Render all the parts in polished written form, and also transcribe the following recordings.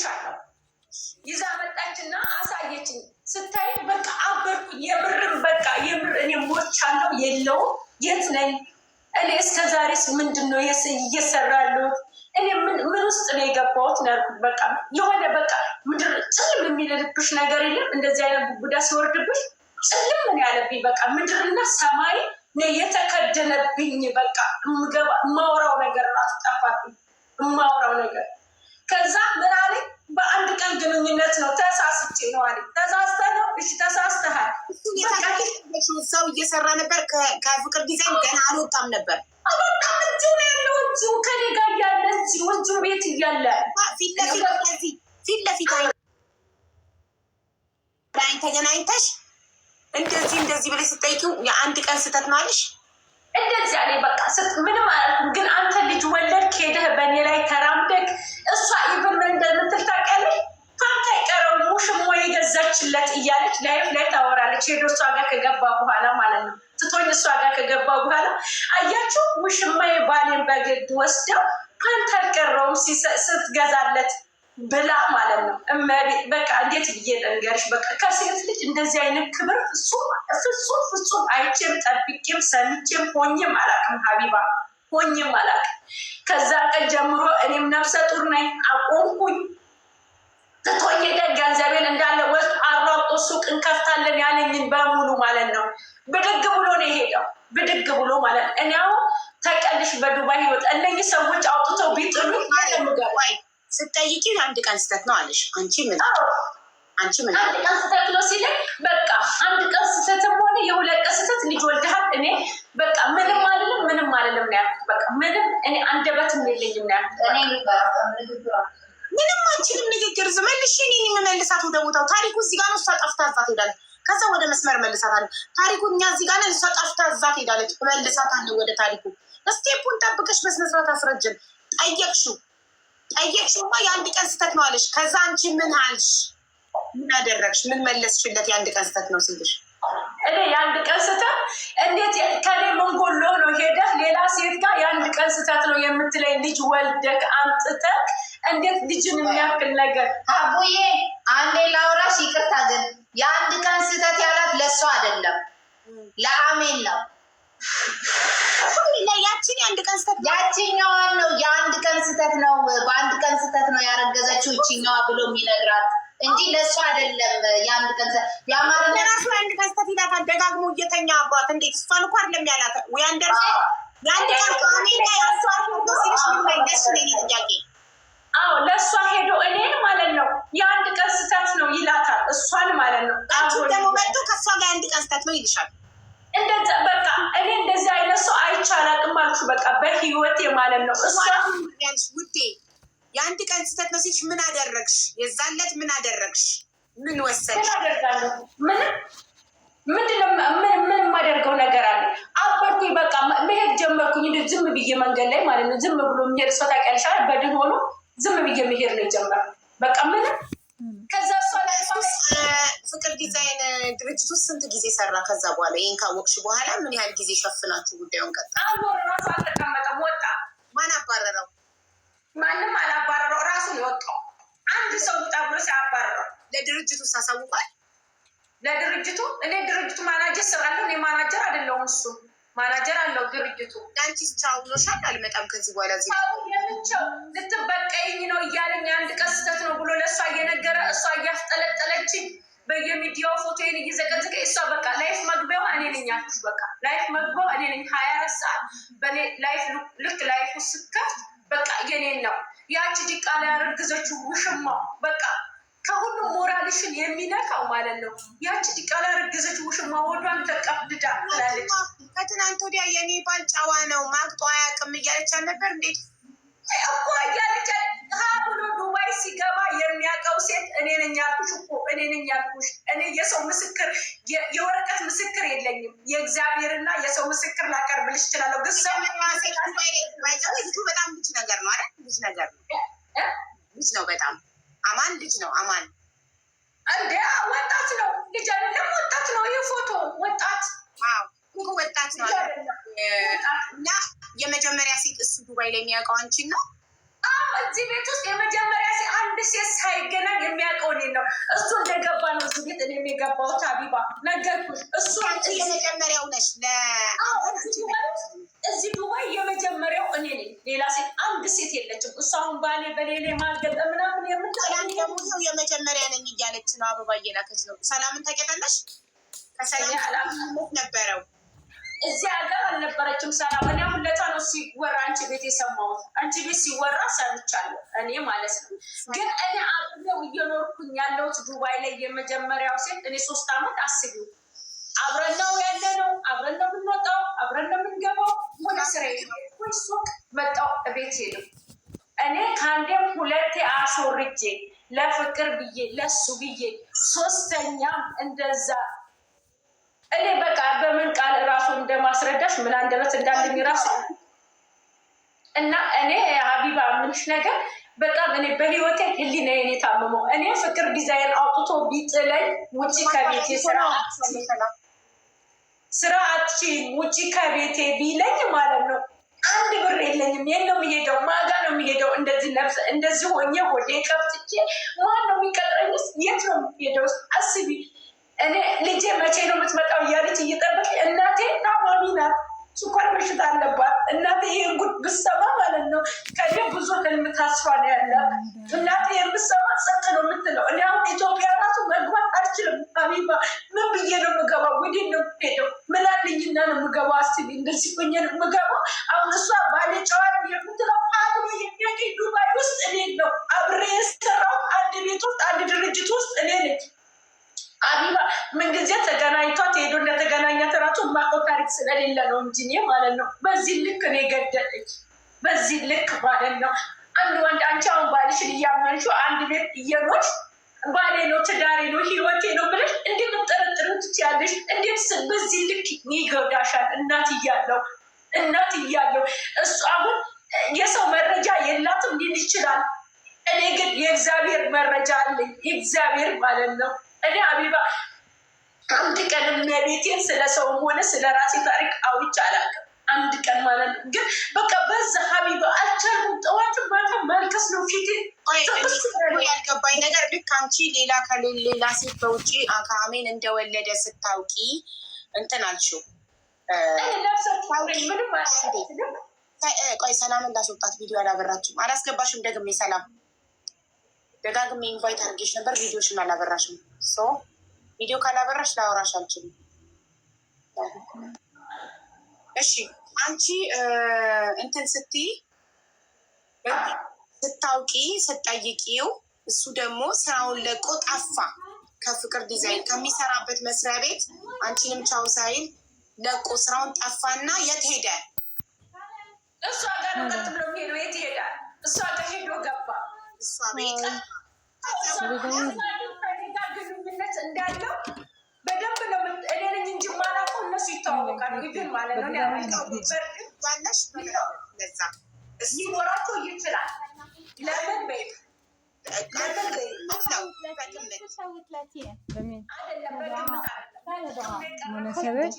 እልክልሻለሁ። ይዛ መጣችና አሳየችኝ። ስታይ በቃ አበርኩኝ። የምርም በቃ የምር እኔ ሞቻለሁ። የለውም፣ የት ነኝ እኔ? እስከ ዛሬስ ምንድን ነው እየሰራ ያለሁት? እኔ ምን ውስጥ ነው የገባሁት ነው ያልኩት። በቃ የሆነ በቃ ምድር ጭልም የሚልልብሽ ነገር የለም። እንደዚህ አይነት ጉዳ ሲወርድብሽ ጭልም ምን ያለብኝ፣ በቃ ምድርና ሰማይ ነው የተከደነብኝ። በቃ የማወራው ነገር ራሱ ጠፋብኝ፣ የማወራው ነገር። ከዛ ምን አለኝ? በአንድ ቀን ግንኙነት ነው፣ ተሳስቼ ነው አለኝ። ተሳስተህ ነው? እሺ ተሳስተሃል። እዛው እየሰራ ነበር። ከፍቅር ዲዛይን ገና አልወጣም ነበር። አልወጣም። እዚሁ ነው ያለው። እዚሁ ከኔ ጋር እያለ፣ እዚሁ ቤት እያለ። ፊት ለፊት፣ ፊት ለፊት ተገናኝተሽ እንደዚህ እንደዚህ ብለሽ ስጠይቂው የአንድ ቀን ስህተት ነው አለሽ። እንደዚህ አለኝ። በቃ ምንም አላልኩም። ግን አንተ ልጅ ወለድክ፣ ሄደህ በእኔ ላይ ተራምደክ። እሷ even ምን እንደምትል ታውቂያለሽ? ፓንት አይቀረውም ውሽሞ የገዛችለት እያለች live ላይ ታወራለች። ሄዶ እሷ ጋር ከገባ በኋላ ማለት ነው። ትቶኝ እሷ ጋር ከገባ በኋላ አያችሁ፣ ውሽማ ባሌን በግድ ወስደው ፓንት አልቀረውም ስትገዛለት ብላ ማለት ነው። በቃ እንዴት ብዬ ልንገርሽ? በቃ ከሴት ልጅ እንደዚህ አይነት ክብር ፍጹም ፍጹም ፍጹም አይቼም ጠብቄም ሰምቼም ሆኜም አላውቅም። ሀቢባ፣ ሆኜም አላውቅም። ከዛ ቀን ጀምሮ እኔም ነፍሰ ጡር ነኝ፣ አቆምኩኝ። ትቶኝ ሄደ። ገንዘቤን እንዳለ ወስዶ አሯርጦ ሱቅ እንከፍታለን ያለኝን በሙሉ ማለት ነው። ብድግ ብሎ ነው የሄደው። ብድግ ብሎ ማለት ነው። እኔ አሁን ታውቂያለሽ፣ በዱባይ ህይወት እነኝህ ሰዎች አውጥተው ቢጥሉኝ የምገባ ስትጠይቂው የአንድ ቀን ስህተት ነው አለሽ። አንቺ ምን አንቺ ምን አንድ ቀን ስህተት ነው ሲለኝ፣ በቃ አንድ ቀን ስህተትም ሆነ የሁለት ቀን ስህተት ልጅ ወልደሃል። እኔ በቃ ምንም አልልም፣ ምንም አልልም ነው ያልኩት። በቃ ምንም እኔ አንደበትም የለኝም ነው ያልኩት። ምንም አንችልም ንግግር ዝመልሽ እኔን የምመልሳት ወደ ቦታው። ታሪኩ እዚህ ጋር ነው፣ እሷ ጠፍታ እዛ ትሄዳለች። ከዛ ወደ መስመር መልሳታለሁ። ታሪኩ እኛ እዚህ ጋር ነን፣ እሷ ጠፍታ እዛ ትሄዳለች። እመልሳታለሁ ወደ ታሪኩ። Step ኡን ጠብቀሽ በስነስርዓት አስረጅን። ጠየቅሽው፣ ጠየቅሽውማ የአንድ ቀን ስህተት ነው አለሽ። ከዛ አንቺ ምን አልሽ? ምን አደረግሽ? ምን መለስሽለት? የአንድ ቀን ስህተት ነው ሲልሽ። እኔ የአንድ ቀን ስህተት እንዴት፣ ከኔ ምን ጎሎ ነው ሄደህ ሌላ ሴት ጋር የአንድ ቀን ስህተት ነው የምትለኝ? ልጅ ወልደህ አምጥተህ እንዴት ልጅን የሚያክል ነገር አቡዬ፣ አንዴ ላውራሽ፣ ይቅርታ። ግን የአንድ ቀን ስህተት ያላት ለእሷ አይደለም፣ ለአሜን ነው። ያችን የአንድ ቀን ስህተት ያችኛዋን ነው፣ የአንድ ቀን ስህተት ነው፣ በአንድ ቀን ስህተት ነው ያረገዘችው ይችኛዋ ብሎ የሚነግራት እንጂ ለእሷ አይደለም። የአንድ ቀን የአማርኛ ለራሱ የአንድ ቀን ስህተት ይላታል ደጋግሞ እየተኛ አብሯት። እንዴት እሷን እኮ አይደለም ያላት። ያንደር የአንድ ቀን ከአሜን ጋር ያሷ ሲልሽ ምን መለስሽ ነው የእኔ ጥያቄ። አዎ፣ ለእሷ ሄዶ እኔን ማለት ነው የአንድ ቀን ስህተት ነው ይላታል። እሷን ማለት ነው። አንቺ ደግሞ መጥቶ ከእሷ ጋር የአንድ ቀን ስህተት ነው ይልሻል። እንደዛ በቃ እኔ እንደዚህ አይነት ሰው አይቼ አላውቅም አልኩሽ። በቃ በህይወቴ ማለት ነው። እሷ ያልሽ ውዴ፣ የአንድ ቀን ስህተት ነው ሲልሽ ምን አደረግሽ? የዛን ዕለት ምን አደረግሽ? ምን ወሰድሽ? ምን አደርጋለሁ? ምንም። ምንድነው? ምን የማደርገው ነገር አለ? አበድኩኝ። በቃ መሄድ ጀመርኩኝ። እንደ ዝም ብዬ መንገድ ላይ ማለት ነው። ዝም ብሎ የሚሄድ ሰው ታውቂያለሽ አይደል? በድን ሆኖ ዝም ብዬ መሄድ ነው የጀመርኩት። በቃ ምንም። ከዛ እሷ ላይ ፍቅር ዲዛይን ድርጅት ውስጥ ስንት ጊዜ ሰራ? ከዛ በኋላ ይህን ካወቅሽ በኋላ ምን ያህል ጊዜ ሸፍናችሁ ጉዳዩን ቀጠለ? አንድ ወር ራሱ አልተቀመጠም፣ ወጣ። ማን አባረረው? ማንም አላባረረው፣ ራሱ ነው የወጣው። አንድ ሰው ውጣ ብሎ ሲያባረረው። ለድርጅቱ አሳውቋል? ለድርጅቱ እኔ ድርጅቱ ማናጀር ስራለሁ። እኔ ማናጀር አይደለሁም፣ እሱ ማናጀር አለው ድርጅቱ። ለአንቺ ቻው ብሎሻል? አልመጣም ከዚህ በኋላ እዚህ የምቸው ልትበቀይኝ ነው እያለኝ፣ አንድ ቀን ስህተት ነው ብሎ ለእሷ እየነገረ፣ እሷ እያፍጠለጠለችኝ፣ በየሚዲያው ፎቶዬን እየዘቀዘቀ፣ እሷ በቃ live መግቢያው እኔ ነኝ አልኩሽ። በቃ live መግቢያው እኔ ነኝ። 24 ሰዓት በእኔ live፣ ልክ live ስከፍት በቃ የኔን ነው። ያቺ ዲቃላ ያረገዘችው ውሽማው፣ በቃ ከሁሉም ሞራልሽን የሚነካው ማለት ነው። ያቺ ዲቃላ ያረገዘችው ውሽማ ወዷን ተቀፍድዳ ትላለች። ከትናንት ወዲያ የኔ ባል ጨዋ ነው፣ ማግጦ አያውቅም እያለች አልነበር? እንዴት እኮ እያለች ሀ ብሎ ዱባይ ሲገባ የሚያውቀው ሴት እኔ ነኝ ያልኩሽ እኮ፣ እኔ ነኝ ያልኩሽ። እኔ የሰው ምስክር፣ የወረቀት ምስክር የለኝም። የእግዚአብሔርና የሰው ምስክር ላቀርብልሽ እችላለሁ። ግን ሰው ልጁ በጣም ልጅ ነገር ነው አይደል? ልጅ ነገር ነው፣ ልጅ ነው በጣም። አማን ልጅ ነው አማን። እንደ ወጣት ነው፣ ልጅ አይደለም፣ ወጣት ነው። ይህ ፎቶ ወጣት። እኮ ወጣት ነው። እና የመጀመሪያ ሴት እሱ ዱባይ ላይ የሚያውቀው አንቺን ነው? አዎ፣ እዚህ ቤት ውስጥ የመጀመሪያ ሴት፣ አንድ ሴት ሳይ እሱ እንደገባ ነው እዚህ ቤት እኔም የገባሁት። ሀቢባ ነገርኩሽ። እሱ የመጀመሪያው ነሽ። እዚህ ዱባይ የመጀመሪያው እኔ ነኝ። ሌላ ሴት አንድ ሴት የለችም። እሱ አሁን ባሌ በሌሌ ማልገጠ ምናምን የምትሰላም ደግሞ የመጀመሪያ ነኝ እያለች ነው። አበባ እየላከች ነው። ሰላምን ታውቂያታለሽ? ከሰላም ነበረው እዚህ ሀገር አልነበረችም ሰላም። እኔ አሁን ለታ ነው ሲወራ አንቺ ቤት የሰማሁት። አንቺ ቤት ሲወራ ሰምቻለሁ እኔ ማለት ነው። ግን እኔ አብሬው እየኖርኩኝ ያለሁት ዱባይ ላይ የመጀመሪያው ሴት እኔ 3 ዓመት አስቢው፣ አብረን ነው ያለ ነው፣ አብረን ነው የምንወጣው፣ አብረን ነው የምንገባው። ወደ ስራ ወይ ሱቅ መጣው ቤት ሄደው እኔ ከአንዴም ሁለቴ አስወርጄ ለፍቅር ብዬ ለሱ ብዬ 3ኛም እንደዛ እኔ በቃ በምን ቃል እራሱ እንደማስረዳሽ ምን አንደበት እንዳለኝ ራሱ እና እኔ ሀቢባ ምንሽ ነገር በጣም እኔ በህይወቴ ህሊናዬን የታመመው እኔ ፍቅር ዲዛይን አውጥቶ ቢጥለኝ ውጭ ከቤቴ ስራ አትችይም ውጭ ከቤቴ ቢለኝ ማለት ነው አንድ ብር የለኝም። የት ነው የሚሄደው? ማጋ ነው የሚሄደው? እንደዚህ ለብሰ እንደዚህ ሆኜ ሆዴ ከፍትቼ ማን ነው የሚቀጥረኝስ? የት ነው የሚሄደው? አስቢ። እኔ ልጄ መቼ ነው የምትመጣው እያለች እየጠበቀኝ፣ እናቴ ታማሚ ናት፣ ስኳር በሽታ አለባት። እናቴ ይሄን ጉድ ብትሰማ ማለት ነው ከኔ ብዙ ህልም ታስፋ ነው ያለ። እናቴ ይሄን ብትሰማ ጸጥ ነው የምትለው። እኔ አሁን ኢትዮጵያ ራሱ መግባት አልችልም። ሀቢባ ምን ብዬ ነው የምገባው? ወዴት ነው የምሄደው? ምን አለኝና ነው የምገባው? አስቢ፣ እንደዚህ ሆኜ ነው የምገባው። አሁን እሷ ባሌ ጨዋ ነው የምትለው አብሮ የሚያገኝ ዱባይ ውስጥ እኔ ነው አብሬ የሰራሁት አንድ ቤት ውስጥ አንድ ድርጅት ውስጥ እኔ ነኝ። አቢባ ምንጊዜ ተገናኝቷት ሄዶ እንደተገናኛት እራሱ የማውቀው ታሪክ ስለሌለ ነው እንጂ እኔ ማለት ነው በዚህ ልክ ነው የገደለች። በዚህ ልክ ማለት ነው አንድ ወንድ አንቺ አሁን ባልሽን እያመንሽው አንድ ቤት እየኖርሽ ባሌ ነው ትዳሬ ነው ህይወቴ ነው ብለሽ እንዴት ልትጠረጥሪው ትችያለሽ? እንዴት በዚህ ልክ ይጎዳሻል? እናት እያለው እናት እያለው እሱ አሁን የሰው መረጃ የላትም ሊል ይችላል። እኔ ግን የእግዚአብሔር መረጃ አለኝ። የእግዚአብሔር ማለት ነው። እኔ ሀቢባ አንድ ቀን እመቤቴን ስለ ሰውም ሆነ ስለ ራሴ ታሪክ አውርቼ አላውቅም። አንድ ቀን ማለት ነው። ግን በቃ በዛ ሀቢባ አልቻልኩም። ጠዋት ማታ ማልቀስ ነው ፊቴ። ያልገባኝ ነገር ልክ አንቺ ሌላ ከሌላ ሴት በውጭ ከአሜን እንደወለደ ስታውቂ እንትን አልሽው። ቆይ ሰላምን ላስወጣት ቪዲዮ አላበራችም፣ አላስገባሽም። ደግሜ ሰላም ደጋግሜ invite አድርጌሽ ነበር፣ ቪዲዮሽን አላበራሽም። So ቪዲዮ ካላበራሽ ላወራሽ አልችልም። እሺ አንቺ እንትን ስትይ ስታውቂ ስትጠይቂው እሱ ደግሞ ስራውን ለቆ ጠፋ ከፍቅር ዲዛይን ከሚሰራበት መስሪያ ቤት አንቺንም ቻው ሳይል ለቆ ስራውን ጠፋና የት ሄደ? እሷ ጋር ነው ቀጥ ብሎ ሄዶ የት ይሄዳል? እሷ ጋር ሄዶ ገባ። እሷ ቤት ግንኙነት እንዳለው በደንብ ነው። እኔ ነኝ እንጂ የማላውቀው እነሱ ይተዋወቃሉ። ግን ማለት ነው ያለሽ ለዛ ሊኖራቸው ይችላል። ለምን በይ ለምን በይ ነው አይደለም በግምት አይደለም። مناسبات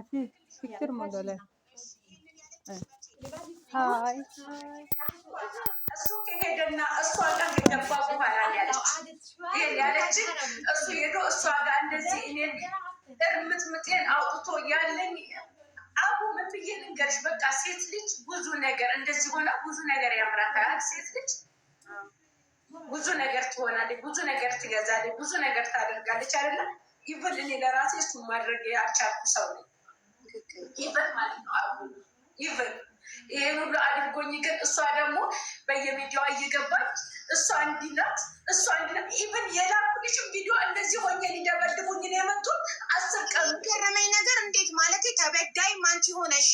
في في كتير موديلات. هاي እሱ ከሄደና እሷ ጋር ከገባ በኋላ ያለች ይሄን ያለች እሱ ሄዶ እሷ ጋር እንደዚህ እኔን እርምጥምጤን አውጥቶ ያለኝ አቡ ምን ብዬ ልንገርሽ? በቃ ሴት ልጅ ብዙ ነገር እንደዚህ ሆነ ብዙ ነገር ያምራታል። ሴት ልጅ ብዙ ነገር ትሆናለች፣ ብዙ ነገር ትገዛለች፣ ብዙ ነገር ታደርጋለች አይደለ? ይብል እኔ ለራሴ እሱ ማድረግ ያልቻልኩ ሰው ነኝ። ይብል ማለት ነው አቡ ይብል ይሄን ሁሉ አድርጎኝ ግን እሷ ደግሞ በየሚዲያዋ እየገባች እሷ እንዲህ ናት፣ እሷ እንዲህ ናት። even የላኩልሽም ቪዲዮ እንደዚህ ሆኜ ሊደበድቡኝ ነው የመጡት። 10 ቀን ገረመኝ ነገር እንዴት ማለት ተበዳይ ማንቺ ሆነሽ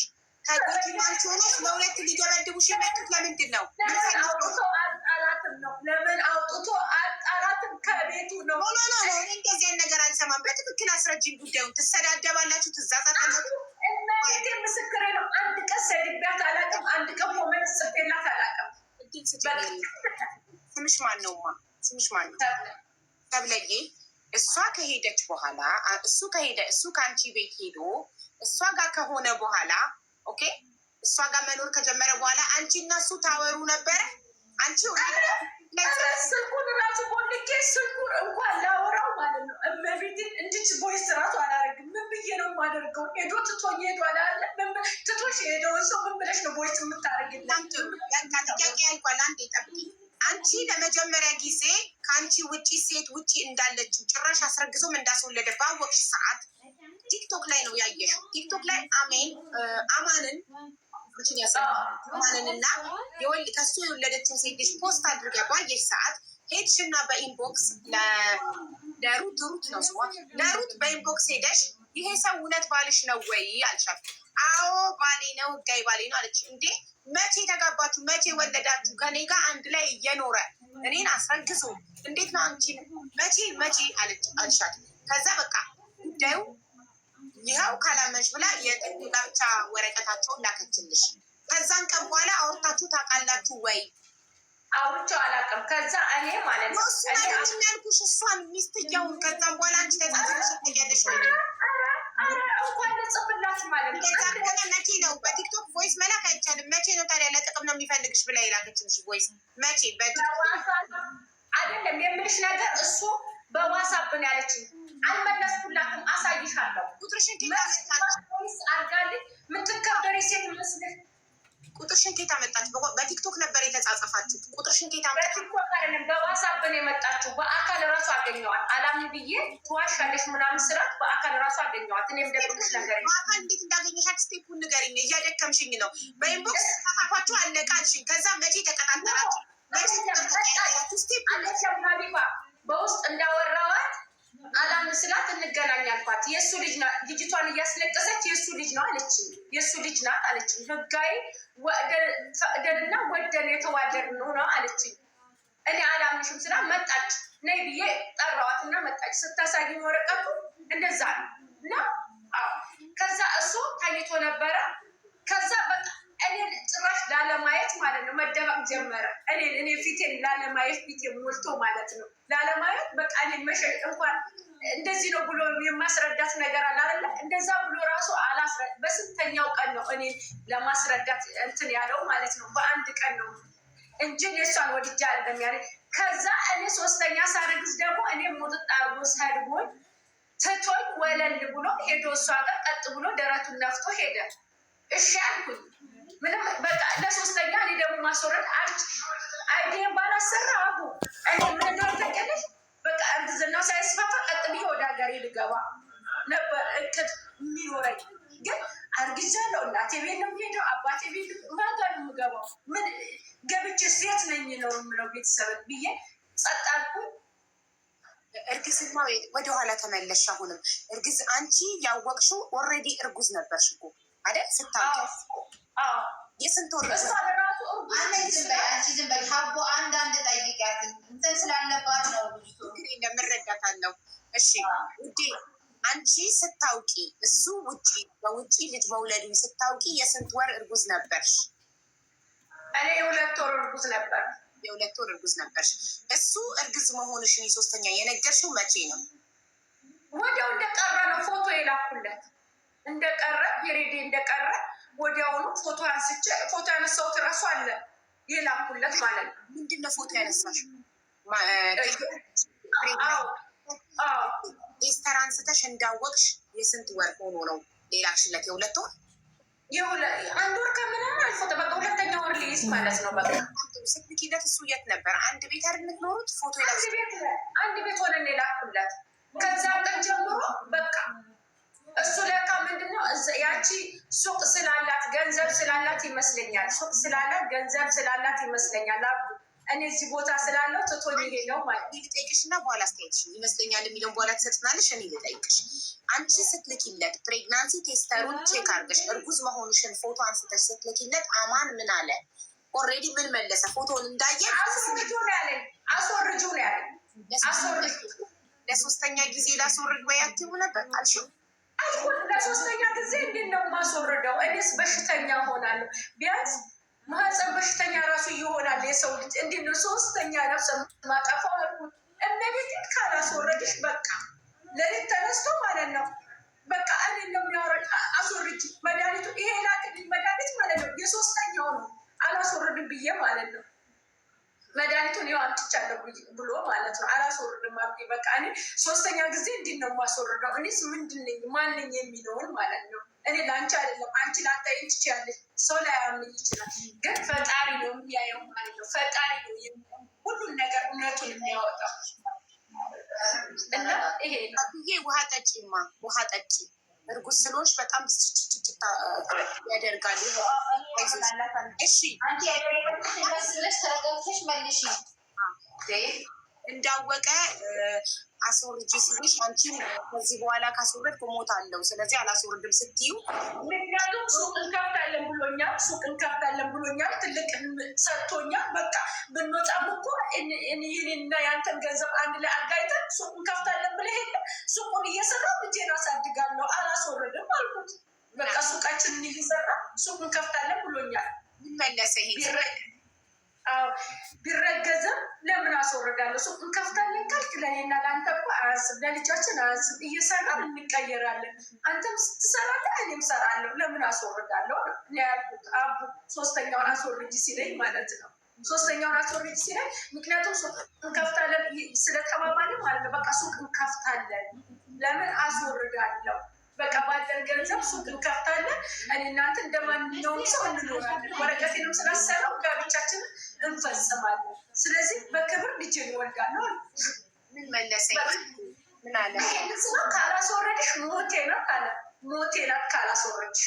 ተጎጂ ማንቺ ሆነሽ ለሁለት ሊደበድቡሽ የመጡት ለምንድን ነው? ለምን አውጥቶ አጣላትም ነው? ለምን አውጥቶ አጣላትም ከቤቱ ነው? No no no፣ እንደዚህ አይነት ነገር አልሰማም። በትክክል አስረጂኝ ጉዳዩን። ትሰዳደባላችሁ፣ ትዛዛታላችሁ። እመቤቴ ምስክሬ ነው። አንድ ቀን ሰድቢያት አላውቅም። አንድ ቀን comment ጽፌላት አላውቅም። ስምሽ ማን ነው? ማ ስምሽ ማን ነው? ተብለዬ እሷ ከሄደች በኋላ እሱ ከሄደ እሱ ከአንቺ ቤት ሄዶ እሷ ጋር ከሆነ በኋላ okay፣ እሷ ጋር መኖር ከጀመረ በኋላ አንቺ እና እሱ ታወሩ ነበረ? አንቺ ስልኩን ራሱ ቦልኬ ስልኩን የማደርገው? ሄዶ ትቶኝ ሄዷል አለ። ትቶሽ የሄደውን ሰው ምን ብለሽ ነው voice የምታደርግለት? ጥያቄ ያልኳል። አንዴ ጠብቂ። አንቺ ለመጀመሪያ ጊዜ ከአንቺ ውጪ ሴት ውጪ እንዳለችው ጭራሽ አስረግዞም እንዳስወለደ ባወቅሽ ሰዓት ቲክቶክ ላይ ነው ያየሽው። ቲክቶክ ላይ አሜን አማንን አማንን እና ከሱ የወለደችውን ሴት ልጅ post አድርጋ ባየሽ ሰዓት ሄድሽና በ inbox ለሩት፣ ሩት ነው ስሟ፣ ለሩት በ inbox ሄደሽ ይሄ ሰው እውነት ባልሽ ነው ወይ አልሻት። አዎ ባሌ ነው፣ ህጋዊ ባሌ ነው አለች። እንዴ መቼ ተጋባችሁ? መቼ ወለዳችሁ? ከኔ ጋር አንድ ላይ እየኖረ እኔን አስረግዞ እንዴት ነው አንቺን መቼ መቼ አልሻት። ከዛ በቃ ጉዳዩ ይኸው ካላመንሽ ብላ የጋብቻ ወረቀታቸውን ላከችልሽ። ከዛን ቀን በኋላ አውርታችሁ ታውቃላችሁ ወይ? አውርቼው አላውቅም። ከዛ እኔ ማለት ነው እሱን አይደለም ያልኩሽ፣ እሷን ሚስትየውን። ከዛም በኋላ አንቺ ተጻጽፈሽ ታውቂያለሽ ወይ? እንኳን ልጽፍላት ማለት ነው። ከዛ በኋላ መቼ ነው በቲክቶክ voice መላክ አይቻልም። መቼ ነው ታዲያ ለጥቅም ነው የሚፈልግሽ ብላ የላከችልሽ voice መቼ? በቲክቶክ አይደለም የምልሽ ነገር፣ እሱ በዋትስአፕ ነው ያለችኝ። አልመለስኩላትም። አሳይሻለሁ። ቁጥርሽን ኬት አመጣች? voice አድርጋልኝ የምትከበሪ ሴት መስልሽ። ቁጥርሽን ኬት አመጣች? በቲክቶክ ነበር የተጻጸፋችሁት። ቁጥርሽን ኬት አመጣች? በቲክቶክ አይደለም በዋትስአፕ ነው የመጣችው። በአካል ራሱ አገኘዋት። አላምን ብዬ ትዋሻለሽ ምናምን ስራት በአካል ራሱ አገኘዋት። እኔም ደብቅሽ ነገር በአካል እንዴት እንዳገኘሻት step ኡን ንገሪኝ። እያደከምሽኝ ነው። በ inbox ተጻጻፋችሁ አለቀ አልሽኝ። ከዛ መቼ ተቀጣጠራችሁ? መቼ ቁጥር ተቀያየራችሁ? step አለችም ሀቢባ በውስጥ እንዳወራዋት አላምን ስላት እንገናኝ አልኳት። የእሱ ልጅ ናት። ልጅቷን እያስለቀሰች የእሱ ልጅ ነው አለችኝ። የእሱ ልጅ ናት አለችኝ። ህጋዊ ፈቅደንና ወደን የተዋደድነው ነው አለችኝ። እኔ አላምንሽም ስላት መጣች። ነይ ብዬ ጠራዋትና መጣች። ስታሳይኝ ወረቀቱ እንደዛ ነው እና ከዛ እሱ ታይቶ ነበረ። ከዛ በቃ እኔን ጭራሽ ላለማየት ማለት ነው መደበቅ ጀመረ። እኔ ፊቴን ላለማየት፣ ፊቴ ሞልቶ ማለት ነው ላለማየት፣ በቃ እኔን መሸጥ እንኳን እንደዚህ ነው ብሎ የማስረዳት ነገር አለ አይደለ? እንደዛ ብሎ ራሱ አላስረ በስንተኛው ቀን ነው እኔን ለማስረዳት እንትን ያለው ማለት ነው። በአንድ ቀን ነው እንጂ እሷን ወድጃ አይደለም ያለ። ከዛ እኔ ሶስተኛ ሳረግዝ ደግሞ እኔ ሙጥጥ አድርጎ ሰድቦኝ ትቶኝ ወለል ብሎ ሄዶ እሷ ጋር ቀጥ ብሎ ደረቱን ነፍቶ ሄደ። እሺ አልኩኝ። ምንም በቃ ለሶስተኛ እኔ ደግሞ ማስወረድ አልች ID ን ባላሰራ አቡ እኔ ምን እንደሆነ ታውቂያለሽ? በቃ እርግዝናው ሳይስፋፋ ቀጥ ብዬ ወደ ሀገሬ ልገባ ነበር እቅድ የሚኖረኝ። ግን አርግዣለሁ። እናቴ ቤት ነው የምሄደው፣ አባቴ ቤት ማን ጋር ነው የምገባው? ምን ገብቼ ሴት ነኝ ነው የምለው ቤተሰብ ብዬ ጸጥ አልኩኝ። እርግዝና ወደኋላ ተመለስሽ። አሁንም እርግዝ አንቺ ያወቅሽው already እርጉዝ ነበርሽ እኮ አይደል? ስታውቂ የስንት ወር? እሷ ለራሱ እርጉዝ አንቺ ዝም በይ፣ አንቺ ዝም በይ ሀቦ፣ አንዳንድ ጠይቂያት እንትን ስላለባት ነው ልጅቱ። ችግር የለም እረዳታለሁ። እሺ ውዴ፣ አንቺ ስታውቂ እሱ ውጪ በውጪ ልጅ መውለዱ ስታውቂ የስንት ወር እርጉዝ ነበርሽ? እኔ የ2 ወር እርጉዝ ነበር። የ2 ወር እርጉዝ ነበርሽ። እሱ እርግዝ መሆንሽን የሶስተኛ የነገርሽው መቼ ነው? ወዲያው እንደቀረ ነው ፎቶ የላኩለት። እንደቀረ period ኤ እንደቀረ ወዲያውኑ ፎቶ አንስቼ፣ ፎቶ ያነሳሁት እራሱ አለ የላኩለት ማለት ነው። ምንድን ነው ፎቶ ያነሳሽው? አዎ። tester አንስተሽ እንዳወቅሽ የስንት ወር ሆኖ ነው ሌላክሽለት? የ2 ወር? 1 ወር ከምናምን አልፎ በቃ ሁለተኛ ወር ሊይዝ ማለት ነው። በቃ ስትልኪለት እሱ የት ነበር? አንድ ቤት አይደል የምትኖሩት? ፎቶ አንድ ቤት ሆነን የላኩለት። ከዛ ቀን ጀምሮ በቃ እሱ ለካ ምንድነው ያቺ ሱቅ ስላላት ገንዘብ ስላላት ይመስለኛል። ሱቅ ስላላት ገንዘብ ስላላት ይመስለኛል። አቡ እኔ እዚህ ቦታ ስላለው ትቶኝ ሄደው ማለት ነው። ልጠይቅሽ እና በኋላ አስተያየትሽ ይመስለኛል የሚለውን በኋላ ትሰጥናለሽ። እኔ ልጠይቅሽ፣ አንቺ ስትልኪለት pregnancy tester ኡን check አድርገሽ እርጉዝ መሆንሽን ፎቶ አንስተሽ ስትልኪለት አማን ምን አለ? Already ምን መለሰ? ፎቶውን እንዳየ አስወርጁ ነው ያለኝ። አስወርጁ ነው ያለኝ። አስወርጁ። ለሶስተኛ ጊዜ ላስወርድ ወይ አትይው ነበር አልሽው? አልኩት። ለሶስተኛ ጊዜ እንዴት ነው የማስወርደው? እኔስ በሽተኛ ሆናለሁ። ቢያንስ ማህፀን በሽተኛ ራሱ ይሆናል የሰው ልጅ። እንዴት ነው ሶስተኛ ነፍሰ ማጠፋው አልኩት። እመቤቴን ካላስወረድሽ በቃ ሌሊት ተነስቶ ማለት ነው በቃ እኔ ነው የሚያወረድ። አስወርጅ መድኃኒቱ ይሄ ላክልኝ መድኃኒት ማለት ነው የሶስተኛው ነው። አላስወርድም ብዬ ማለት ነው። መድኃኒቱን ይኸው አምጥቻለሁ ብሎ ማለት ነው። አላስወርድም አልኩኝ። በቃ እኔ ሶስተኛ ጊዜ እንዲህ ነው የማስወርደው። እኔስ ምንድን ነኝ ማን ነኝ የሚለውን ማለት ነው። እኔ ለአንቺ አይደለም፣ አንቺ ላታይኝ ትችያለሽ፣ ሰው ላያምንኝ ይችላል። ግን ፈጣሪ ነው የሚያየው ማለት ነው። ፈጣሪ ነው ሁሉን ነገር እውነቱን የሚያወጣው እና ይሄ ነው። ይሄ ውሃ ጠጪማ፣ ውሃ ጠጪ። እርጉዝ ስለሆንሽ በጣም ብስጭጭጭ ያደርጋል። እሺ አንቺ ያደረግሽ ተረጋግተሽ መልሽ። እንዳወቀ አስወርጂ ሲልሽ አንቺም ከዚህ በኋላ ካስወረድኩ እሞታለሁ፣ ስለዚህ አላስወርድም ስትዩ፣ ምክንያቱም ሱቅ እንከፍታለን ብሎኛል፣ ሱቅ እንከፍታለን ብሎኛል፣ ትልቅ ሰጥቶኛል። በቃ ብንወጣም እኮ ይህንና ያንተን ገንዘብ አንድ ላይ አጋይተን ሱቅ እንከፍታለን ብለህ የለ፣ ሱቁን እየሰራሁ ልጄን አሳድጋለሁ፣ አላስወርድም አልኩት። በቃ ሱቃችንን እየሰራ ሱቅ እንከፍታለን ብሎኛል። መለሰ ይሄ ቢረገዝም ለምን አስወርዳለሁ? ሱቅ እንከፍታለን ካልክ ለእኔና ለአንተ እኮ አያንስም፣ ለልጃችን አያንስም። እየሰራን እንቀየራለን። አንተም ትሰራለህ፣ እኔም እሰራለሁ። ለምን አስወርዳለሁ ነው ያልኩት። አቡ ሶስተኛውን አስወርጅ ሲለኝ ማለት ነው። ሶስተኛውን አስወርጅ ሲለኝ ምክንያቱም ሱቅ እንከፍታለን ስለተባባልን ማለት ነው። በቃ ሱቅ እንከፍታለን፣ ለምን አስወርዳለሁ? በቃ ባለን ገንዘብ ሱቅ እንከፍታለን። እኔ እናንተ እንደ ማንኛውም ሰው እንኖራለን። ወረቀቴንም ስላሰራው ጋብቻችንን እንፈጽማለን። ስለዚህ በክብር ልጄን እወልዳለሁ። ምን መለሰ? ምን አለ? ይሄንን ስለው ካላስወረድሽ ሞቴ ናት አለ። ሞቴ ናት ካላስወረድሽ፣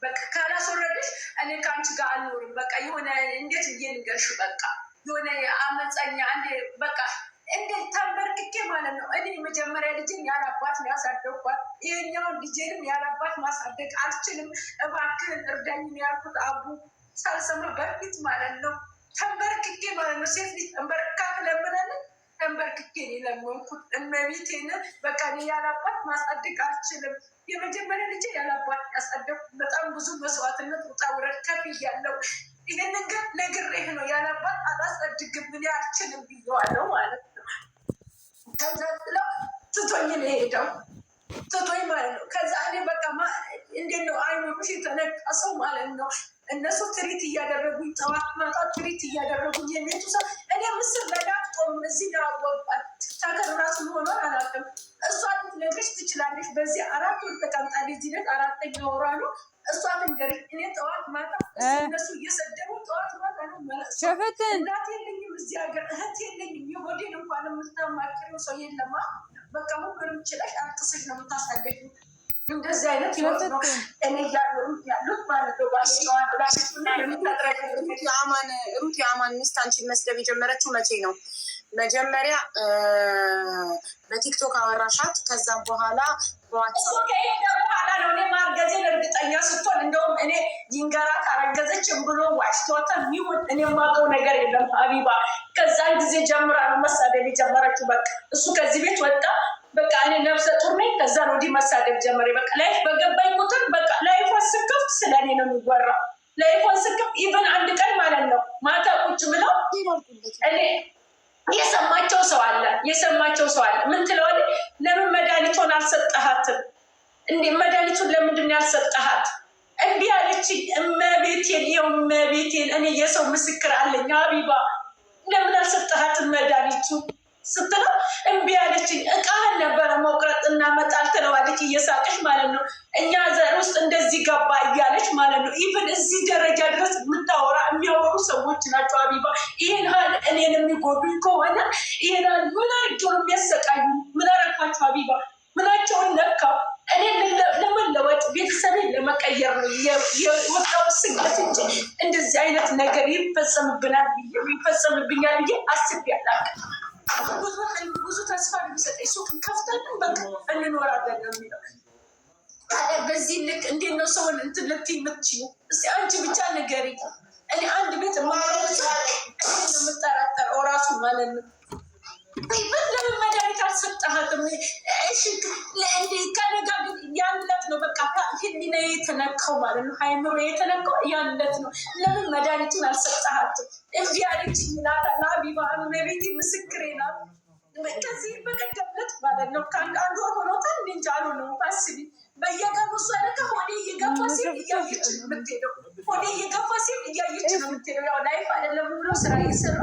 በቃ ካላስወረድሽ እኔ ከአንቺ ጋር አልኖርም። በቃ የሆነ እንዴት ብዬ ልንገርሽ፣ በቃ የሆነ አመፀኛ አንዴ በቃ እንደ ተንበርክኬ ማለት ነው። እኔ የመጀመሪያ ልጅን ያላባት ያሳደግኳት፣ ይሄኛውን ልጄንም ያላባት ማሳደግ አልችልም፣ እባክህን እርዳኝ ያልኩት አቡ ሳልሰማ በፊት ማለት ነው። ተንበርክኬ ማለት ነው። ሴት ልጅ ተንበርክካ ትለምናለች። ተንበርክኬ ነው የለመንኩት። እመቤቴን በቃ እኔ ያላባት ማሳደግ አልችልም። የመጀመሪያ ልጄ ያላባት ያሳደግኩት በጣም ብዙ መስዋዕትነት ውጣ ውረድ ከፍያለሁ። ይህንን ግን ነግሬህ ነው፣ ያላባት አላሳድግም እኔ አልችልም ብዬዋለሁ ማለት ነው። ከዛ ስለው ትቶኝ ነው የሄደው፣ ትቶኝ ማለት ነው። ከዛ እኔ በቃ እንዴት ነው አይምሮሽ የተነቃ ሰው ማለት ነው። እነሱ treat እያደረጉኝ፣ ጠዋት ማታ treat እያደረጉኝ የቤቱ ሰው፣ እኔ ምስር ለዳቅጦም እዚህ ነው ያወቅኳት። TikToker ራሱ መሆኗን አላውቅም። እሷ ልትነግርሽ ትችላለች። በዚህ 4 ወር ተቀምጣለች። እዚህ ቤት አራተኛ ወሯ ነው። እሷ ትንገርሽ። እኔ ጠዋት ማታ እነሱ እየሰደቡ ጠዋት ማታ ነው መለቅሰው። ሸፈትን እናት የለኝም እዚህ ሀገር፣ እህት የለኝም። የሆዴን እንኳን የምታማክሪው ሰው የለማ። በቃ ሁሉንም ችለሽ አልቅሰሽ ነው የምታሳልፊው። እንደዚህ አይነት ህይወት ነው እኔ ያሉት ማለት ነው። ሩት የአማን ሚስት አንቺን መስደብ የጀመረችው መቼ ነው? መጀመሪያ በቲክቶክ አወራሻት፣ ከዛም በኋላ እሱ ከሄደ በኋላ ነው እኔ ማርገዜን እርግጠኛ ስትሆን፣ እንደውም እኔ ይንገራት አረገዘችም ብሎ ዋሽቷታል ይሁን እኔ የማውቀው ነገር የለም ሀቢባ። ከዛን ጊዜ ጀምራ ነው መሳደብ የጀመረችው። በቃ እሱ ከዚህ ቤት ወጣ። በቃ እኔ ነፍሰ ጡር ነኝ። ከዛ ወዲህ መሳደብ ጀመረ። በቃ live በገባኝ ቁጥር በቃ live ፏን ስከፍት ስለ እኔ ነው የሚወራው። Live ፏን ስከፍት even አንድ ቀን ማለት ነው ማታ ቁጭ ብለው እኔ የሰማቸው ሰው አለ፣ የሰማቸው ሰው አለ። ምን ትለዋለህ? ለምን መድኃኒቱን አልሰጠሃትም? እንዴ መድኃኒቱን ለምንድን ነው ያልሰጠሃት? እምቢ አለችኝ። እመቤቴን፣ ይኸው እመቤቴን፣ እኔ የሰው ምስክር አለኝ። ሀቢባ ለምን አልሰጠሃትም መድኃኒቱ ስትለው እምቢ አለችኝ። እቃህን ነበረ መቁረጥ እና መጣል ትለዋለች እየሳቀች ማለት ነው። እኛ ዘር ውስጥ እንደዚህ ገባ እያለች ማለት ነው። Even እዚህ ደረጃ ድረስ የምታወራ የሚያወሩ ሰዎች ናቸው። ሀቢባ ይሄን ያህል እኔን የሚጎዱኝ ከሆነ ይሄን ያህል ምን አድርጌው ነው የሚያሰቃዩ? ምን አረኳቸው? ሀቢባ ምናቸውን ነካው? እኔ ለመለወጥ ቤተሰቤን ለመቀየር ነው የወጣው ስደት እንጂ እንደዚህ አይነት ነገር ይፈጸምብኛል ብዬ አስቤ አላውቅም። ብዙ ተስፋ የሚሰጠኝ ሱቅ ከፍተን በቃ እንኖራለን ነው የሚለው። ታዲያ በዚህ ልክ እንዴት ነው ሰውን እንትን ልትይ የምትችይው? እስኪ አንቺ ብቻ ንገሪኝ። እኔ አንድ ቤት የማወራው ሰው እኔ ነው የምጠራጠረው እራሱ ማለት ነው። ምን ለምን መድኃኒት አልሰጠሃትም? እሺ ለእንዴ ከነጋ ግን ያን ዕለት ነው በቃ ህሊና የተነካው ማለት ነው። አይምሮ የተነካው ያን ዕለት ነው። ለምን መድኃኒቱን አልሰጠሃትም? እምቢ አለችኝ ይላታል። ሀቢባ እመቤቴ ምስክሬ ናት። ከዚህ በቀደም ዕለት ማለት ነው ከአንድ አንድ ወር ሆኖታል። እኔ እንጃ አልሆነውም። አስቢ በየቀኑ እሷ ለካ ሆዴ እየገፋ ሲል እያየች ነው የምትሄደው። ሆዴ እየገፋ ሲል እያየች ነው የምትሄደው። ያው live አይደለም ብሎ ስራ እየሰራ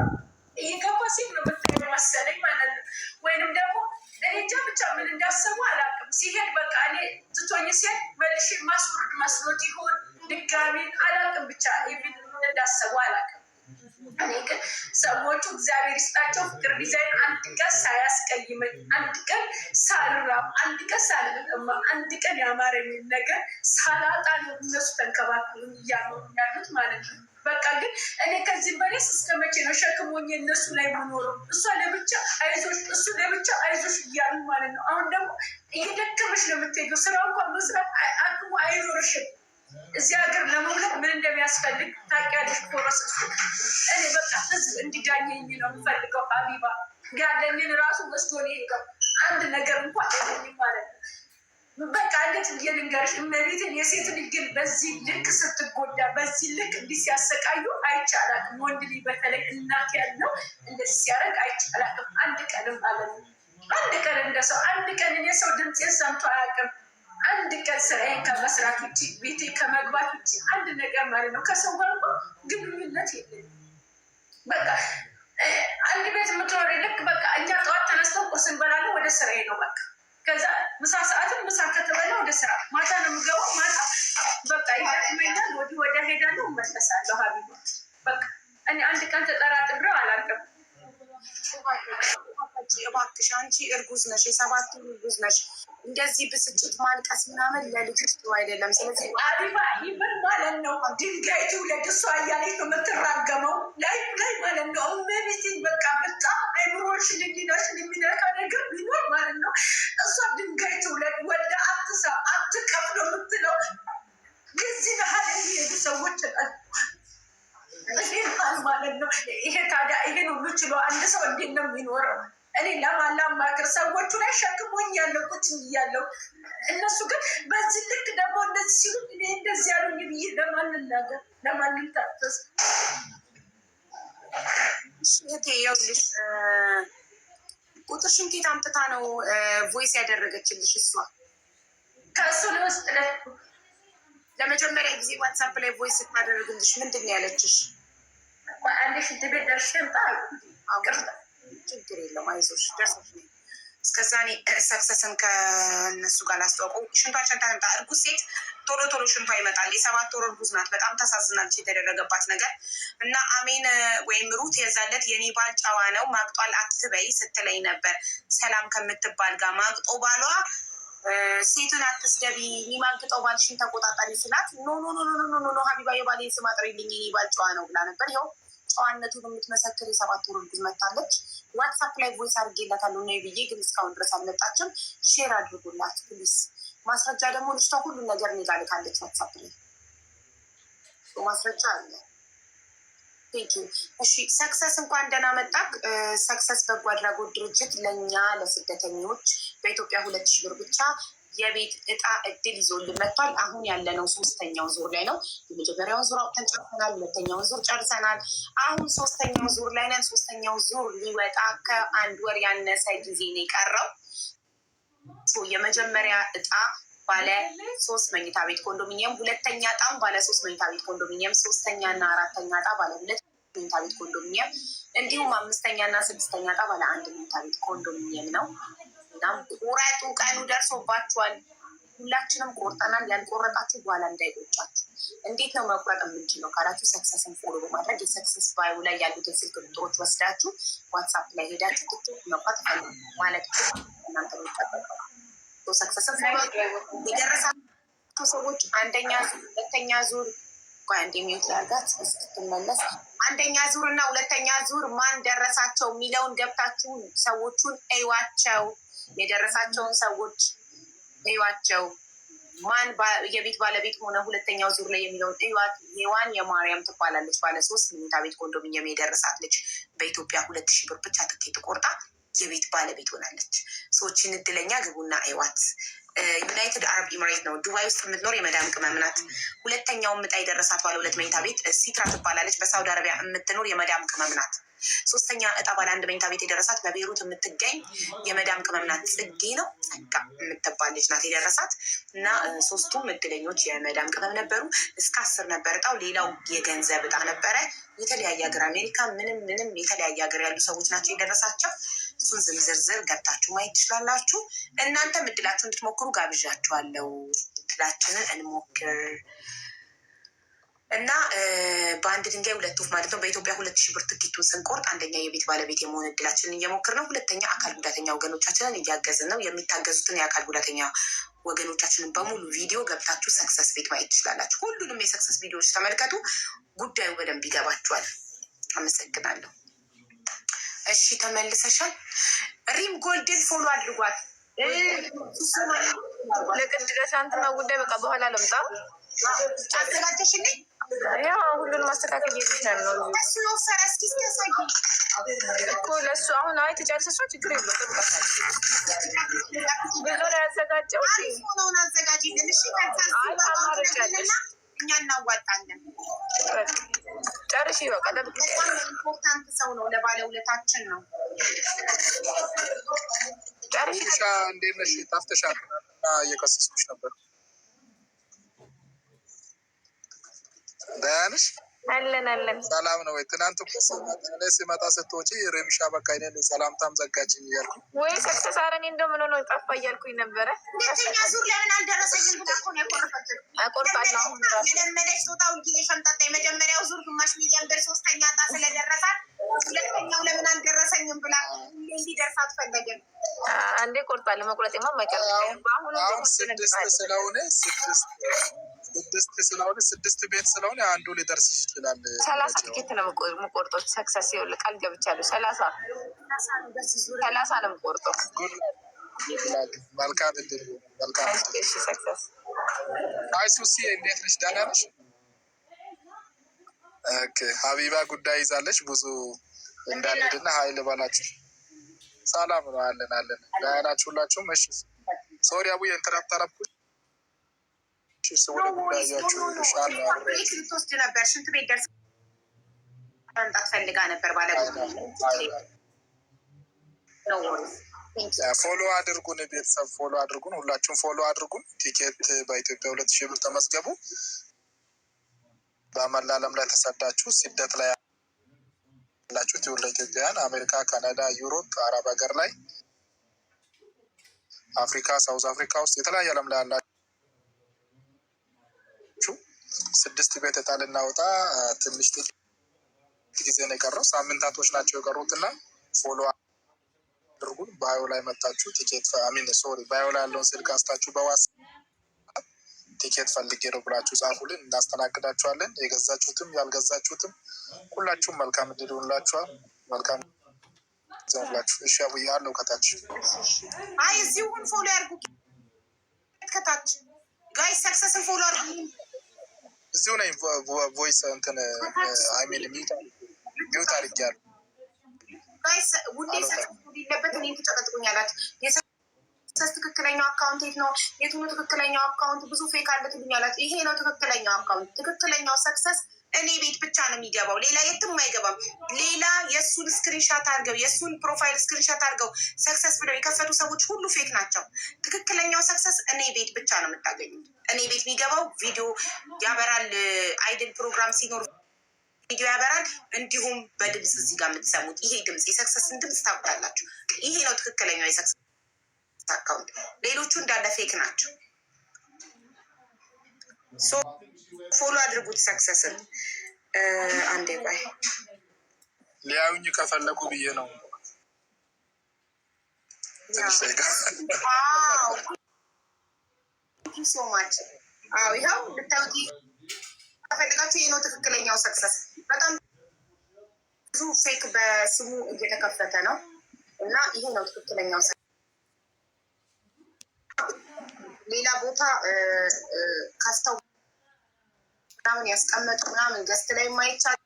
እየገባ ሴት ነው የምታየው መሰለኝ ማለት ነው። ወይንም ደግሞ እኔ እንጃ ብቻ ምን እንዳሰቡ አላውቅም። ሲሄድ በቃ እኔ ትቶኝ ሲሄድ መልሼ ማስወርድ መስሎት ይሆን ድጋሚ አላውቅም። ብቻ ምን እንዳሰቡ አላውቅም። እኔ ግን ሰዎቹ እግዚአብሔር ይስጣቸው። ፍቅር ዲዛይን አንድ ቀን ሳያስቀይመኝ፣ አንድ ቀን ሳልራብ፣ አንድ ቀን ሳልጠማ፣ አንድ ቀን ያማረኝን ነገር ሳላጣ ነው እነሱ ተንከባክቡኝ እያኖሩ ያሉት ማለት ነው። በቃ ግን እኔ ከዚህ በላይ እስከ መቼ ነው ሸክሞኝ እነሱ ላይ መኖረው? እሷ ለብቻ አይዞሽ፣ እሱ ለብቻ አይዞሽ እያሉ ማለት ነው። አሁን ደግሞ እየደከመሽ ነው የምትሄጂው። ስራ እንኳን መስራት አቅሙ አይኖርሽም። እዚህ ሀገር ለመውለድ ምን እንደሚያስፈልግ ታውቂያለሽ። Process ኡ እኔ በቃ ህዝብ እንዲዳኘኝ ነው የምፈልገው። ሀቢባ ያለኝን ራሱ ወስዶ ነው የሄደው። አንድ ነገር እንኳን የለኝም ማለት ነው። በቃ እንዴት ብዬ ልንገርሽ? እመቤትን የሴት ልጅ ግን በዚህ ልክ ስትጎዳ፣ በዚህ ልክ እንዲህ ሲያሰቃዩ አይቼ አላውቅም። ወንድ ልጅ በተለይ እናት ያለው እንደዚህ ሲያደርግ አይቼ አላውቅም። አንድ ቀንም ማለት ነው። አንድ ቀን እንደ ሰው አንድ ቀን እኔ ሰው ድምፄን ሰምቶ አያውቅም። አንድ ቀን ስራዬን ከመስራት ውጭ ቤቴ ከመግባት ውጭ አንድ ነገር ማለት ነው ከሰው ጋር እንኳን ግንኙነት የለኝም። በቃ አንድ ቤት የምትኖሪ ልክ በቃ እኛ ጠዋት ተነስተን ቁርስ እንበላለን፣ ወደ ስራዬ ነው በቃ። ከዛ ምሳ ሰዓትም ምሳ ከተበላ ወደ ስራ፣ ማታ ነው የምገባው። ማታ በቃ ይደክመኛል፣ ወዲህ ወዲያ ሄዳለሁ፣ እመለሳለሁ። ሀቢባ በቃ እኔ አንድ ቀን ተጠራጥሬው አላውቅም። እባክሽ አንቺ እርጉዝ ነሽ፣ የ7 ወር እርጉዝ ነሽ። እንደዚህ ብስጭት ማልቀስ ምናምን ለልጅሽ ጥሩ አይደለም። ስለዚህ ሀቢባ ይምን ማለት ነው ድንጋይ ትውለድ እሷ እያለች ነው የምትራገመው ላይ ላይ ማለት ነው። እመቤቴን በቃ በጣም አይምሮሽን ህሊናሽን የሚነካ ነገር ቢኖር ማለት ነው እሷ ድንጋይ ትውለድ ወልዳ አትሳ አትቀፍ ነው የምትለው። የዚህ ያህል የሚሄዱ ሰዎች ማለት ነው። ይሄ ታዲያ ይሄን ሁሉ ችሎ አንድ ሰው እንዴት ነው የሚኖረው? እኔ ለማን ላማክር? ሰዎቹ ላይ ሸክሞኝ ያለው ቁጭ እያለሁ እነሱ ግን በዚህ ልክ ደግሞ እንደዚህ ሲሉ እኔ እንደዚህ ያሉኝ ብዬ ለማን ልናገር? ለማን ልታፈስ? እህቴ ይኸውልሽ ቁጥርሽን ከየት አምጥታ ነው voice ያደረገችልሽ? እሷ ከእሱ ልውስጥ ለመጀመሪያ ጊዜ ዋትሳፕ ላይ voice ስታደርግልሽ ምንድን ነው ያለችሽ? አንዴ ሽንት ቤት ደርሼ ልምጣ። ችግር የለም አይዞሽ፣ ደርሰሽ ነው። እስከዛ እኔ ሰክሰስን ከእነሱ ጋር ላስተዋውቀው። ሽንቷን ሸንታ ትምጣ። እርጉዝ ሴት ቶሎ ቶሎ ሽንቷ ይመጣል። የ7 ወር እርጉዝ ናት። በጣም ታሳዝናለች የተደረገባት ነገር እና አሜን ወይም ሩት የዛለት የኔ ባል ጨዋ ነው ማግጧል አትበይ ስትለኝ ነበር። ሰላም ከምትባል ጋር ማግጦ ባሏ ሴቱን አትስደቢ፣ የሚማግጠው ባልሽን ተቆጣጣሪ ስላት no no no no no no ሀቢባ የባሌን ስም አጥሪልኝ የኔ ባል ጨዋ ነው ብላ ነበር። ይኸው ጨዋነቱን የምትመሰክር የ7 ወር እርጉዝ መታለች። ዋትሳፕ ላይ voice አድርጌላታለሁ ነው ብዬ ግን እስካሁን ድረስ አልመጣችም። Share አድርጉላት please። ማስረጃ ደግሞ ልጅቷ ሁሉን ነገር እኔ ጋር ልካለች። ዋትሳፕ ላይ ማስረጃ አለ። Thank you። እሺ ሰክሰስ እንኳን ደህና መጣክ። ሰክሰስ በጎ አድራጎት ድርጅት ለእኛ ለስደተኞች በኢትዮጵያ 2000 ብር ብቻ የቤት እጣ እድል ይዞልን መጥቷል። አሁን ያለነው 3ኛው ዙር ላይ ነው። የመጀመሪያውን ዙር አውጥተን ጨርሰናል። ሁለተኛውን ዙር ጨርሰናል። አሁን 3ኛው ዙር ላይ ነን። 3ኛው ዙር ሊወጣ ከአንድ ወር ያነሰ ጊዜ ነው የቀረው። የመጀመሪያ እጣ ባለ 3 መኝታ ቤት ኮንዶሚኒየም፣ ሁለተኛ እጣም ባለ 3 መኝታ ቤት ኮንዶሚኒየም፣ 3ኛ እና 4ኛ እጣ ባለ 2 መኝታ ቤት ኮንዶሚኒየም እንዲሁም 5ኛ እና 6ኛ እጣ ባለ 1 መኝታ ቤት ኮንዶሚኒየም ነው። እናም ቁረጡ፣ ቀኑ ደርሶባችኋል። ሁላችንም ቆርጠናል። ያልቆረጣችሁ በኋላ እንዳይቆጫችሁ። እንዴት ነው መቁረጥ የምንችለው ካላችሁ ሰክሰስን follow በማድረግ የሰክሰስ bio ላይ ያሉትን ስልክ ቁጥሮች ወስዳችሁ ዋትሳፕ ላይ ሄዳችሁ ትኬት መቁረጥ ፈልጉ ማለት እናንተ የሚጠበቀው። ሰክሰስን follow የደረሳቸው ሰዎች አንደኛ ዙር፣ ሁለተኛ ዙር፣ ቆይ አንዴ mute ላድርጋት እስክትመለስ። አንደኛ ዙር እና ሁለተኛ ዙር ማን ደረሳቸው የሚለውን ገብታችሁ ሰዎቹን እዩዋቸው። የደረሳቸውን ሰዎች እዩዋቸው። ማን የቤት ባለቤት ሆነ ሁለተኛው ዙር ላይ የሚለውን እዩዋት። ሔዋን የማርያም ትባላለች። ባለ 3 መኝታ ቤት ኮንዶሚኒየም የደረሳት ልጅ በኢትዮጵያ 2000 ብር ብቻ ትኬት ቆርጣ የቤት ባለቤት ሆናለች። ሰዎችን እድለኛ ግቡና እዩዋት። ዩናይትድ አረብ ኤምሬት ነው ዱባይ ውስጥ የምትኖር የመዳም ቅመም ናት። ሁለተኛው እጣ የደረሳት ባለ 2 መኝታ ቤት ሲትራ ትባላለች። በሳውዲ አረቢያ የምትኖር የመዳም ቅመም ናት። ሶስተኛ እጣ ባለ አንድ መኝታ ቤት የደረሳት በቤይሩት የምትገኝ የመዳም ቅመም ናት። ጽጌ ነው ጸጋ የምትባል ልጅ ናት የደረሳት እና ሶስቱም እድለኞች የመዳም ቅመም ነበሩ። እስከ 10 ነበር እጣው። ሌላው የገንዘብ እጣ ነበረ። የተለያየ ሀገር አሜሪካ፣ ምንም ምንም የተለያየ ሀገር ያሉ ሰዎች ናቸው የደረሳቸው። እሱን ዝም ዝርዝር ገብታችሁ ማየት ትችላላችሁ። እናንተም እድላችሁ እንድትሞክሩ ጋብዣችኋለሁ። እድላችንን እንሞክር እና በአንድ ድንጋይ ሁለት ወፍ ማለት ነው። በኢትዮጵያ 2000 ብር ትኬቱን ስንቆርጥ አንደኛ የቤት ባለቤት የመሆን እድላችንን እየሞክር ነው። ሁለተኛ አካል ጉዳተኛ ወገኖቻችንን እያገዝን ነው። የሚታገዙትን የአካል ጉዳተኛ ወገኖቻችንን በሙሉ ቪዲዮ ገብታችሁ ሰክሰስ ቤት ማየት ትችላላችሁ። ሁሉንም የሰክሰስ ቪዲዮዎች ተመልከቱ። ጉዳዩ በደንብ ይገባችኋል። አመሰግናለሁ። እሺ ተመልሰሻል። ሪም ጎልድን follow አድርጓት። ለትናንትና ጉዳይ በቃ በኋላ ልምጣ። አዘጋጀሽልኝ? ያው ሁሉን ማስተካከል እየተቻለ ነው። እሱ የወፈረ እስኪ እስኪ እኮ ለእሱ አሁን አይ ትጨርስ፣ እሷ ችግር የለውም እጠብቃታለሁ። ብዙ ነው ያዘጋጀው። አሪፍ ሆነውን አዘጋጅልን። እሺ ከዛ እሱ አይ ታማርጫለሽ። እኛ እናዋጣለን። በቃ ጨርሺ፣ በቃ ጠብቅሻለሁ። በጣም important ሰው ነው፣ ለባለውለታችን ነው። ጨርሺ። ሻ እንዴት ነሽ? ጠፍተሻል እና እየከሰስኩሽ ነበር። ደህና ነሽ? አለን አለን። ሰላም ነው ወይ? ትናንት እኮ ስመጣ እኔ ስመጣ ስትወጪ ሬምሻ በቃ እኔን ሰላምታም ዘጋችኝ እያልኩ። ወይ ሰክሰስ፣ ኧረ እኔ እንደው ምን ሆኖ ጠፋ እያልኩኝ ነበረ። ሁለተኛ ዙር ለምን አልደረሰኝም ብላ እኮ ነው ያኮረፈችን። አቆርጣለሁ አሁን እራሱ። የለመደች ጦጣ ሁልጊዜ ሸምጣጣ። የመጀመሪያው ዙር ግማሽ ሚሊዮን ብር ሶስተኛ ዕጣ ስለደረሳት ሁለተኛው ለምን አልደረሰኝም ብላ እንዲደርሳት ፈለግን። አንዴ ቆርጣለሁ። መቁረጤማ የማይቀር በአሁኑ አሁን ስድስት ስለሆነ ስድስት ስለሆነ ስድስት ቤት ስለሆነ አንዱ ሊደርስሽ ይችላል። 30 ትኬት ነው የምቆርጠው። ሰክሰስ ይኸውልህ ቃል ገብቻለሁ። 30 30 ነው የምቆርጠው። Good luck። መልካም እድል፣ መልካም እድል። እሺ ሰክሰስ። አይ ሱሲ እንዴት ነሽ? ደህና ነሽ? Okay ሀቢባ ጉዳይ ይዛለች ብዙ እንዳንሄድና ሀይል በላችሁ። ሰላም ነው፣ አለን አለን። ደህና ናችሁ ሁላችሁም? እሺ sorry አቡዬ interrupt አደረኩሽ። እሺ ወደ ጉዳያችሁ ሄደሻል። Break ልትወስድ ነበር። ሽንት ቤት ደርሳ መምጣት ፈልጋ ነበር። ባለጉዳይ ነው። Follow አድርጉን፣ ቤተሰብ follow አድርጉን፣ ሁላችሁም follow አድርጉን። ቲኬት በኢትዮጵያ 2000 ብር ተመዝገቡ። በመላ ዓለም ላይ ተሰዳችሁ ስደት ላይ ያላችሁ ትውልደ ኢትዮጵያውያን አሜሪካ፣ ካናዳ፣ Europe፣ አረብ ሀገር ላይ፣ አፍሪካ፣ South Africa ውስጥ የተለያየ ዓለም ላይ ያላችሁ ስድስት ቤት እጣ ልናወጣ ትንሽ ጥቂት ጊዜ ነው የቀረው፣ ሳምንታቶች ናቸው የቀሩት እና follow አድርጉን። Bio ላይ መታችሁ ቲኬት I mean sorry bio ላይ ያለውን ስልክ አንስታችሁ በዋትስአፕ ቲኬት ፈልጌ ነው ብላችሁ ጻፉልን፣ እናስተናግዳችኋለን። የገዛችሁትም ያልገዛችሁትም ሁላችሁም መልካም እድል ይሁንላችኋል። መልካም ዘውላችሁ። እሺ አቡዬ አለው ከታች። አይ እዚሁን follow ያርጉ ከታች guys፣ ሰክሰስን follow አርጉ። እዚሁ ነኝ። Voice እንትን I mean mute አድርጌያለሁ። Guys ውዴ ሰክሰስ የሌለበት እኔን ትጨቀጭቁኛላችሁ። የሰክሰስ ትክክለኛው account የት ነው? የቱ ነው ትክክለኛው account? ብዙ fake አለ ትሉኛላችሁ። ይሄ ነው ትክክለኛው account። ትክክለኛው ሰክሰስ እኔ ቤት ብቻ ነው የሚገባው፣ ሌላ የትም አይገባም። ሌላ የእሱን screenshot አድርገው የእሱን profile screenshot አድርገው ሰክሰስ ብለው የከፈቱ ሰዎች ሁሉ fake ናቸው። ትክክለኛው ሰክሰስ እኔ ቤት ብቻ ነው የምታገኙት። እኔ ቤት የሚገባው ቪዲዮ ያበራል። አይድል ፕሮግራም ሲኖር ቪዲዮ ያበራል። እንዲሁም በድምፅ እዚህ ጋር የምትሰሙት ይሄ ድምፅ የሰክሰስን ድምፅ ታውቃላችሁ። ይሄ ነው ትክክለኛው የሰክሰስ account። ሌሎቹ እንዳለ fake ናቸው። Follow አድርጉት ሰክሰስን። አንዴ ቆይ። ሊያዩኝ ከፈለጉ ብዬ ነው። ትንሽ ደቂቃ። So much። አዎ ይኸው ልታዩት ከፈለጋችሁ ይሄ ነው ትክክለኛው ሰክሰስ። በጣም ብዙ fake በስሙ እየተከፈተ ነው እና ይሄ ነው ትክክለኛው። ሌላ ቦታ ከፍተው ምናምን ያስቀመጡ ምናምን guest ላይ የማይቻል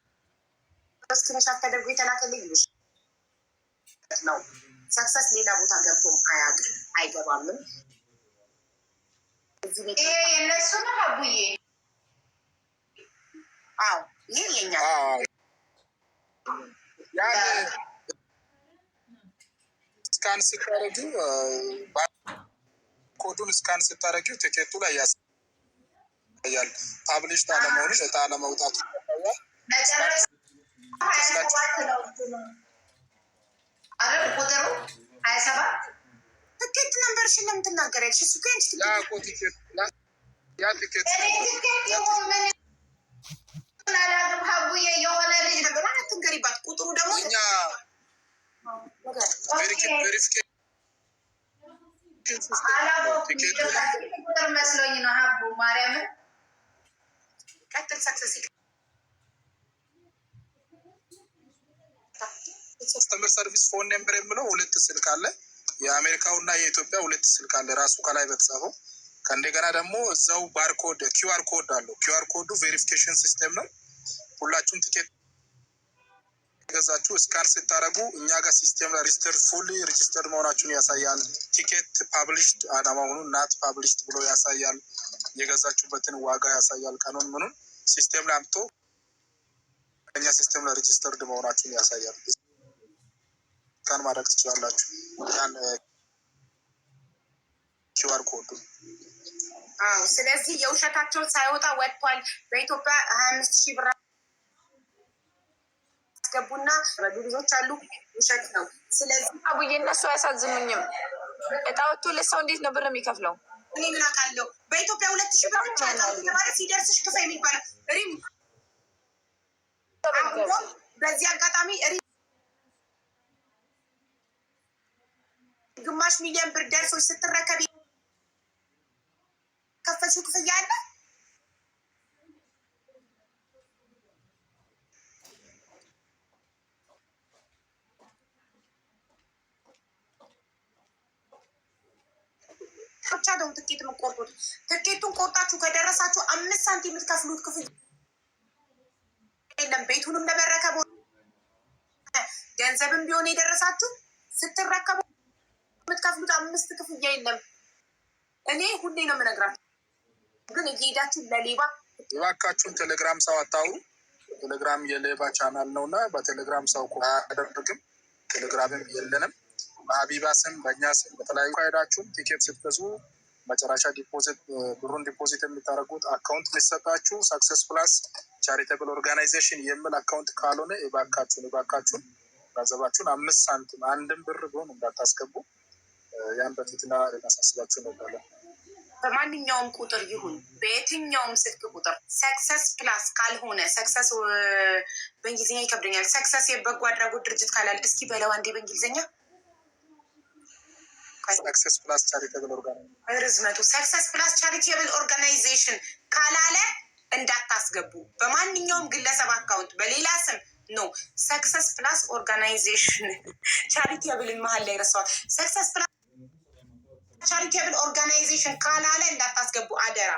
screenshot ተደርጎ የተላከልኝ ውሸት ነው። ሰክሰስ ሌላ ቦታ ገብቶም አያውቅም፣ አይገባምም። እዚህ ቤት ይሄ የእነሱ ነው አቡዬ። አዎ ይህ የኛ ያን scan ስታደርጊው፣ ኮዱን scan ስታደርጊው ቲኬቱ ላይ ያሳያል። Published አለመሆኑን፣ እጣ አለመውጣቱ ያሳያል። መጨረሻ 27 ነው እንትኑ አይደል? ቁጥሩ 27። ትኬት number ሽን ለምን ትናገሪያለሽ? እሱ እኮ ያንቺ ያ ትኬት እኮ ቲኬት ያ ቲኬት እኔ ትኬት ይሁን ምን ይሁን አላውቅም። ሀቡዬ የሆነ ልጅ number ዋን አትንገሪባት። ቁጥሩ ደግሞ እኛ verification system አለው አላወኩም። ቲኬቱ ይቅርታ፣ ስልክ ቁጥር መስሎኝ ነው ሀቡ ማርያምን። ቀጥል። ሰክሰስ። Customer service phone number የምለው ሁለት ስልክ አለ። የአሜሪካው እና የኢትዮጵያ ሁለት ስልክ አለ ራሱ ከላይ በተጻፈው። ከእንደገና ደግሞ እዛው barcode QR code አለው። QR code ኡ verification system ነው። ሁላችሁም ቲኬት የገዛችሁ scan ስታደርጉ እኛ ጋር system ላይ register fully register መሆናችሁን ያሳያል። ቲኬት published አለመሆኑን not published ብሎ ያሳያል። የገዛችሁበትን ዋጋ ያሳያል። ቀኑን ምኑን system ላይ አምጥቶ እኛ system ላይ registered መሆናችሁን ያሳያል። Scan ማድረግ ትችላላችሁ ያን QR code ኡ። አዎ። ስለዚህ የውሸታቸውን ሳይወጣ ወጥቷል። በኢትዮጵያ 25,000 ብር አስገቡና በሉ ልጆች አሉ። ውሸት ነው። ስለዚህ አቡዬ እነሱ አያሳዝኑኝም። እጣ ወጥቶ ለሰው እንዴት ነው ብር የሚከፍለው? እኔ ምን አውቃለሁ? በኢትዮጵያ 2,000 ብር ብቻ ዕጣ የተባለ ሲደርስሽ ክፈይ የሚባለው ሪም አሁን በዚህ አጋጣሚ ሪም ግማሽ ሚሊዮን ብር ደርሶች ስትረከብ የከፈልሽው ክፍያ አለ? ብቻ ነው ትኬት የምትቆርጡት። ትኬቱን ቆርጣችሁ ከደረሳችሁ 5 ሳንቲም የምትከፍሉት ክፍያ የለም። ቤቱንም ለመረከብ ሆነ ገንዘብም ቢሆን የደረሳችሁ ስትረከቡ የምትከፍሉት አምስት ክፍያ የለም። እኔ ሁሌ ነው የምነግራችሁ፣ ግን እየሄዳችሁ ለሌባ እባካችሁን ቴሌግራም ሰው አታውሩ። ቴሌግራም የሌባ ቻናል ነው እና በቴሌግራም ሰው አያደርግም። ቴሌግራምም የለንም። በሀቢባ ስም፣ በእኛ ስም በተለያዩ ካሄዳችሁም ቲኬት ስትገዙ መጨረሻ deposit ብሩን deposit የምታደርጉት account የሚሰጣችሁ Success Plus Charitable Organization የሚል account ካልሆነ እባካችሁን እባካችሁን ገንዘባችሁን 5 ሳንቲም አንድም ብር ቢሆን እንዳታስገቡ። ያን በትህትና ልናሳስባችሁ እንወዳለን። በማንኛውም ቁጥር ይሁን በየትኛውም ስልክ ቁጥር Success Plus ካልሆነ፣ Success በእንግሊዝኛ ይከብደኛል። Success የበጎ አድራጎት ድርጅት ካላል እስኪ በለው አንዴ በእንግሊዝኛ። Success Plus Charitable Organization። ርዝመቱ Success Plus Charitable Organization ካላለ እንዳታስገቡ። በማንኛውም ግለሰብ account በሌላ ስም no። Success Plus Organization charitable ን መሀል ላይ ረስተዋል። Success Plus Charitable Organization ካላለ እንዳታስገቡ አደራ።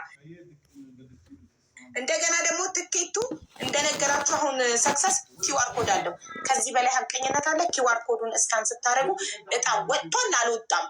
እንደገና ደግሞ ትኬቱ እንደነገራችሁ አሁን ሰክሰስ QR code አለው። ከዚህ በላይ ሀቀኝነት አለ? QR code ኡን scan ስታደርጉ እጣ ወጥቷል አልወጣም።